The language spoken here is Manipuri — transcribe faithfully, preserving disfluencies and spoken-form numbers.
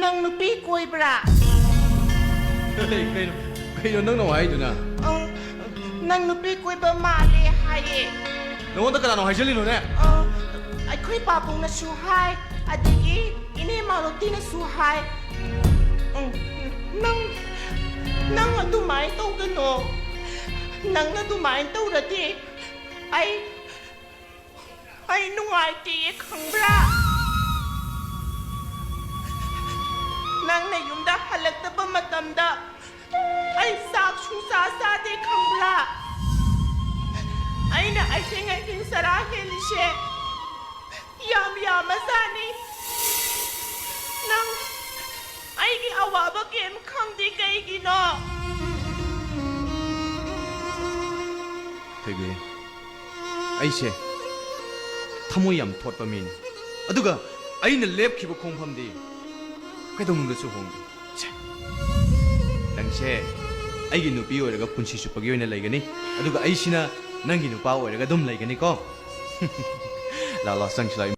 ꯅꯪ ꯅꯨꯄꯤ ꯀꯣꯏꯕ꯭ꯔꯥ? ꯀꯩꯅꯣ, ꯀꯩꯅꯣ ꯅꯪꯅ ꯍꯥꯏꯗꯨꯅ? ꯑ, ꯅꯪ ꯅꯨꯄꯤ ꯀꯣꯏꯕ ꯃꯥꯜꯂꯦ ꯍꯥꯏꯌꯦ꯫ ꯅꯉꯣꯟꯗ ꯀꯅꯥꯅꯣ ꯍꯥꯏꯖꯜꯂꯤꯅꯣꯅꯦ? ꯑ, ꯑꯩꯈꯣꯏ ꯄꯥꯕꯨꯡꯅꯁꯨ ꯍꯥꯏ, ꯑꯗꯒꯤ ꯏꯅꯦ ꯃꯥꯂꯣꯇꯤꯅꯁꯨ ꯍꯥꯏ꯫ ꯎꯝ, ꯅꯪ, ꯅꯪ ꯑꯗꯨꯃꯥꯏꯅ ꯇꯧꯒꯅꯣ꯫ ꯅꯪꯅ ꯑꯗꯨꯃꯥꯏꯅ ꯇꯧꯔꯗꯤ ꯑꯩ, ꯑꯩ ꯅꯨꯡꯉꯥꯏꯇꯦꯌꯦ, ꯈꯪꯕ꯭ꯔꯥ? ꯅꯪꯅ ꯌꯨꯝꯗ ꯍꯜꯂꯛꯇꯕ ꯃꯇꯝꯗ ꯑꯩ ꯆꯥꯛ ꯁꯨꯡꯆꯥ ꯆꯥꯗꯦ, ꯈꯪꯕ꯭ꯔꯥ? ꯑꯩꯅ ꯑꯍꯤꯡ ꯑꯍꯤꯡ ꯆꯔꯥ ꯍꯦꯜꯂꯤꯁꯦ ꯌꯥꯝ ꯌꯥꯝꯃꯖꯥꯠꯅꯤ꯫ ꯅꯪ ꯑꯩꯒꯤ ꯑꯋꯥꯕ ꯀꯩꯝ ꯈꯪꯗꯦ ꯀꯩꯒꯤꯅꯣ? ꯊꯣꯏꯕꯤ, ꯑꯩꯁꯦ ꯊꯃꯣꯏ ꯌꯥꯝ ꯊꯣꯠꯄ ꯃꯤꯅꯤ꯫ ꯑꯗꯨꯒ ꯑꯩꯅ ꯂꯦꯞꯈꯤꯕ ꯈꯣꯡꯐꯝꯗꯤ ꯀꯩꯗꯧꯅꯨꯡꯗꯁꯨ ꯍꯣꯡꯗꯦ꯫ ꯁꯦ, ꯅꯪꯁꯦ ꯑꯩꯒꯤ ꯅꯨꯄꯤ ꯑꯣꯏꯔꯒ ꯄꯨꯟꯁꯤ ꯆꯨꯞꯄꯒꯤ ꯑꯣꯏꯅ ꯂꯩꯒꯅꯤ꯫ ꯑꯗꯨꯒ ꯑꯩꯁꯤꯅ ꯅꯪꯒꯤ ꯅꯨꯄꯥ ꯑꯣꯏꯔꯒ ꯑꯗꯨꯝ ꯂꯩꯒꯅꯤꯀꯣ꯫ ꯂꯥꯛꯑꯣ, ꯂꯥꯛꯑꯣ, ꯆꯪꯁꯤ ꯂꯥꯛꯑꯣ꯫